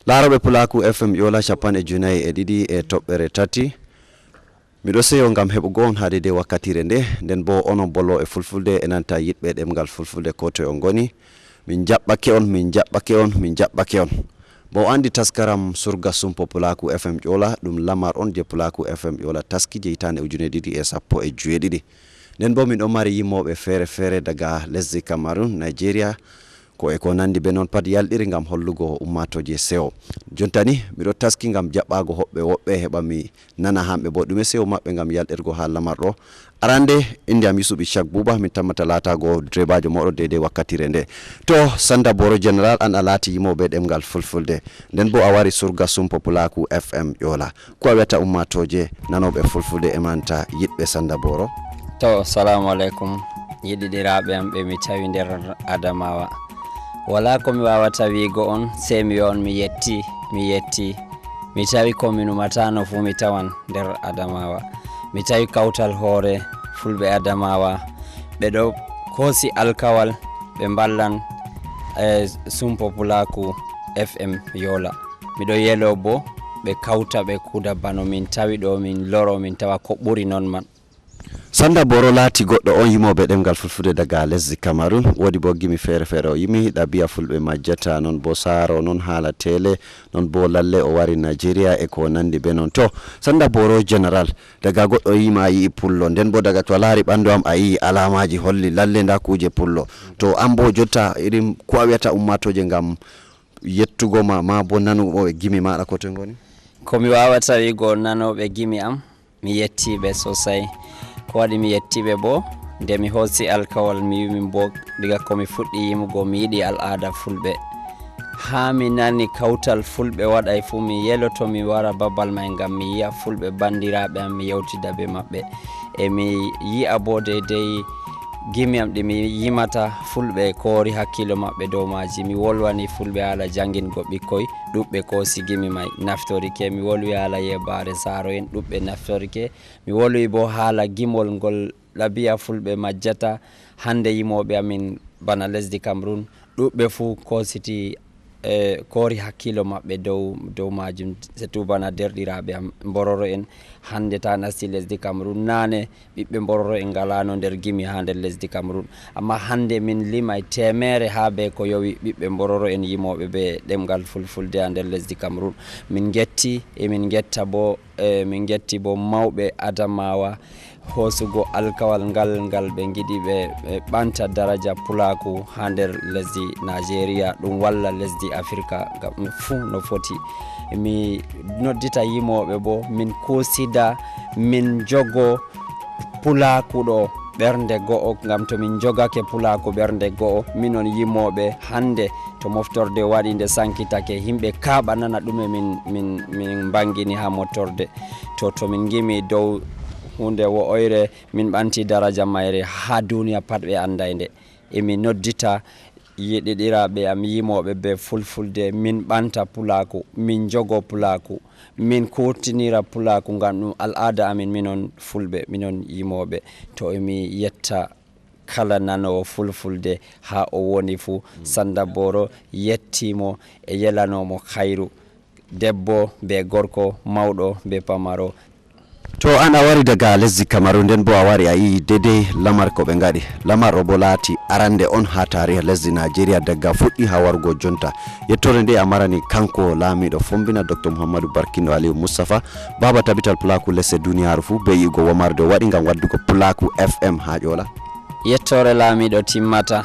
Laroɓe Pulaku FM Yola 92.3, miɗo seyo gam heɓugo on ha dedei wakkatire nde. Nden bo onon bollo e Fulfulde e nanta yiɗɓe ɗemgal Fulfulde ko toye on goni, min jaɓɓake on, min jaɓɓake on, min jaɓɓake on. Bo andi taskaram Surga Sumpo Pulaku FM Ƴola, ɗum lamar on je Pulaku FM Ƴola taski je hitande 2017. Nden bo min ɗon mari yimmoɓe feere feere daga lesdi Cameron, Nigeria ko e ko nandi be noon pat yalɗiri gam hollugo ummatoje sewo. Jonta ni miɗo taski gam jaɓɓago hoɓɓe woɓɓe, heɓa mi nana hamɓe bo ɗume sewo maɓɓe gam yalɗirgo ha lamar ɗo. Arande, inde am Yusuɓi Chak Bouba, min tammata latago direbajo moɗo dedei wakkatire nde. To Sanda Boro Général, an a laati yimoɓe ɗemgal Fulfulde, nden bo a wari Surga Sumpo Pulaku FM Ƴoola, ko a wiyata ummatoje nanoɓe Fulfulde e manta yiɗɓe Sanda Boro? To, salamu aleykum yiɗiɗiraɓe am ɓe mi tawi nder Adamawa. Wala komi wawata wiigo on, sey mi wi'a on mi yetti, mi yetti. Mi tawi komi numatano fuu mi tawan nder Adamawa. Mi tawi kawtal hoore Fulɓe Adamawa, ɓe ɗo koosi alkawal ɓe ballan e Sumpo Pulaku FM Yola. Miɗo yelo bo ɓe kawta ɓe kuuda bano min tawi ɗo, min loro min tawa ko ɓuri noon man. Sanda Boro laati goɗɗo on yimoɓe ɗemgal Fulfulde daga lesdi Cameron. Woodi bo gimi feere feere o yimi, ɗabiya Fulɓe majjata, noon bo saro, noon haala tele, noon bo lalle o wari Nigeria e ko nandi be noon. To Sanda Boro Général, daga goɗɗo yima a yii Pullo, nden bo daga to a laari ɓandu am a yii alamaji holli lalle nda kuje Pullo. To an bo jotta, irin ko a wiyata ummatoje gam yettugo ma, ma bo nanuɓe gimi maɗa ko toye goni? Komi wawata wigo nanoɓe gimi am, mi yettiɓe sosai. Ko waɗi mi yettiɓe bo, nde mi hoosi alkawal, mi wi min bo diga komi fuɗɗi yimugo mi yiɗi al ada Fulɓe, ha mi nani kawtal Fulɓe waɗay fuu, mi yeloto mi wara babal may ngam mi yiya Fulɓe bandiraɓe am, mi yewtida be maɓɓe, e mi yi'a bo deydey gimi am ɗi mi yimata Fulɓe koori hakkilo maɓɓe dow maji. Mi wolwani Fulɓe haala janguingo ɓikkoy, ɗuɓɓe koosi gimi may naftorike. Mi wolwi haala yebare saro en, ɗuɓɓe naftorike. Mi wolwi bo haala gimol ngol ɗabiya Fulɓe majjata. Hande yimoɓe amin bana lesdi Cameron ɗuɓɓe fuu kositi e koori hakkilo maɓɓe dow majum, surtout bana derɗiraɓe am Mbororo en. Hande ta nasti lesdi Cameron, nane ɓiɓɓe Mbororo en ngalano nder gimi ha nder lesdi Cameron, amma hande min limay 100 ha be ko yowi ɓiɓɓe Mbororo en yimoɓe be ɗemgal Fulfulde ha nder lesdi Cameron. Min getti, emin getta bo e min getti bo mawɓe Adamawa hoosugo alkawal ngal ɓe giɗi ɓe ɓanta daraja Pulaku ha nder lesdi Nigéria, ɗum walla lesdi Africa gam fuu no foti. Mi noddita yimoɓe bo min kosida, min jogo Pulaku ɗo ɓernde go'o, gam to min jogake Pulaku ɓernde go'o, minon yimoɓe hande to moftorde waɗi nde sankitake, yimɓe kaɓa nana ɗume min bangini ha moftorde. To min gimi dow hunde wo'oyre, min ɓanti daraja mayre ha duniya pat ɓe anday nde. Emi noddita yiɗiɗiraɓe am yimoɓe be Fulfulde, min ɓanta Pulaku, min jogo Pulaku, min kutinira Pulaku, ngam ɗum al ada amin, minon Fulɓe, minon yimoɓe. To emi yetta kala nanowo Fulfulde ha o woni fuu, Sanda Boro yettimo e yelanomo hayru, debbo be gorko, mawɗo be pamaro. To an a wari daga lesdi Camaru, nden bo a wari a yii dedei lamar ko ɓe gaɗi. Lamar o bo laati arande on ha tariha lesdi Nigeria daga fuɗɗi ha warugo jonta. Yettore nde a marani kanko laamiɗo Fombina, Docteur Mouhammadou Barkino Aliou Moustapha, baba tabital Pulaku lesse duniyaru fuu, be yiigo womarde o waɗi gam waddugo Pulaku FM ha Ƴoola? Yettore laamiɗo timmata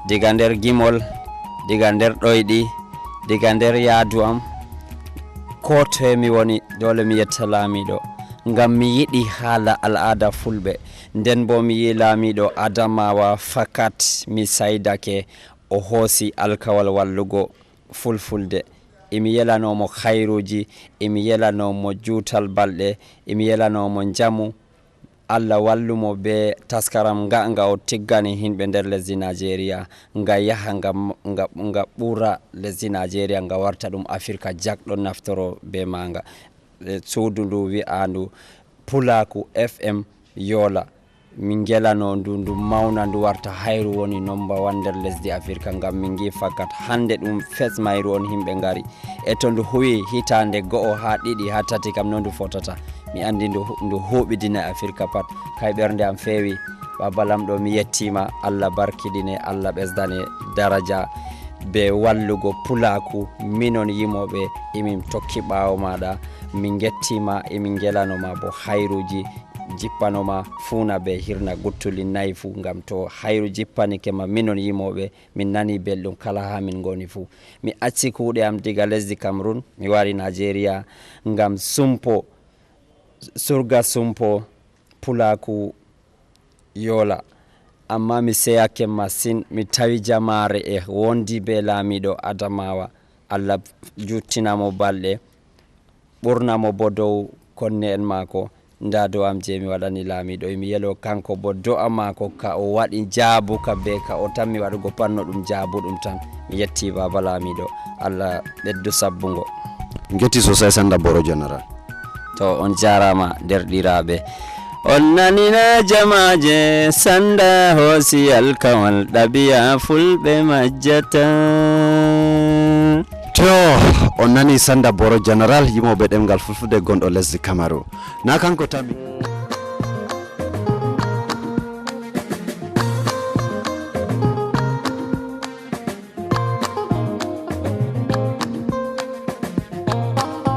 diga nder gimol, diga nder ɗoyɗi, diga nder yaadu am, ko toye mi woni dole mi yetta laamiɗo, ngam mi yiɗi haala al ada Fulɓe. Nden bo mi yi laamiɗo Adamawa fakat mi saydake o hoosi alkawal wallugo Fulfulde. Emi yelanomo hayruji, emi yelanomo juutal balɗe, emi yelanomo jaamu Allah wallumo be taskaram nga nga o tiggani himɓe nder lesdi Nigéria, nga yaha nga ɓura lesdi Nigéria, nga warta ɗum Africa jakɗo naftoro be maga. Suudu ndu wi'andu Pulaku FM Yola. Min gelano ndu ndu mawna, ndu warta hayru woni number one nder lesdi Africa, gam min gi fakat hande ɗum fes mayru on himɓe gari. E to ndu huwi hitande 1 ha 2 ha 3 kam no ndu fotata, mi andi ndu ndu huɓidina Africa pat. Kay ɓerde am fewi, baba lamɗo, mi yettima. Allah barkiɗine, Allah ɓesdane daraja be wallugo pulaku. Minon yimoɓe emin tokki ɓawo maɗa, min gettima, emin gelanoma bo hayruji jippanoma funa be hirna guttuli nayyi fou, gam to hayru jippanike ma, minon yimoɓe min nani belɗum kala ha min goni fou. Mi acci kuuɗe am diga lesdi Cameron, mi wari Nigéria gam sumpo surga sumpo pulaku Yola. Amma mi seyake masin, mi tawi jamare e wondi be laamiɗo Adamawa. Allah juttinamo balɗe, ɓurnamo bo dow konne en maako. Nda do'am je mi waɗani laamiɗo, emi yelo kanko bo do'a maako ka o waɗi jaabuka be ka o tanmi waɗugo panno ɗum jaabuɗum tan. Mi yetti baba laamiɗo, Allah ɓeddu sabbugo. Getti sosai, Sanda Boro Général. To on jarama, derɗiraɓe. On nanina jamaje, Sanda hoosi alkawal ɗabiya fulɓe majjata. To on nani Sanda Boro Général, yimoɓe ɗemgal fulfude gonɗo lesdi Camaru na kanko tami.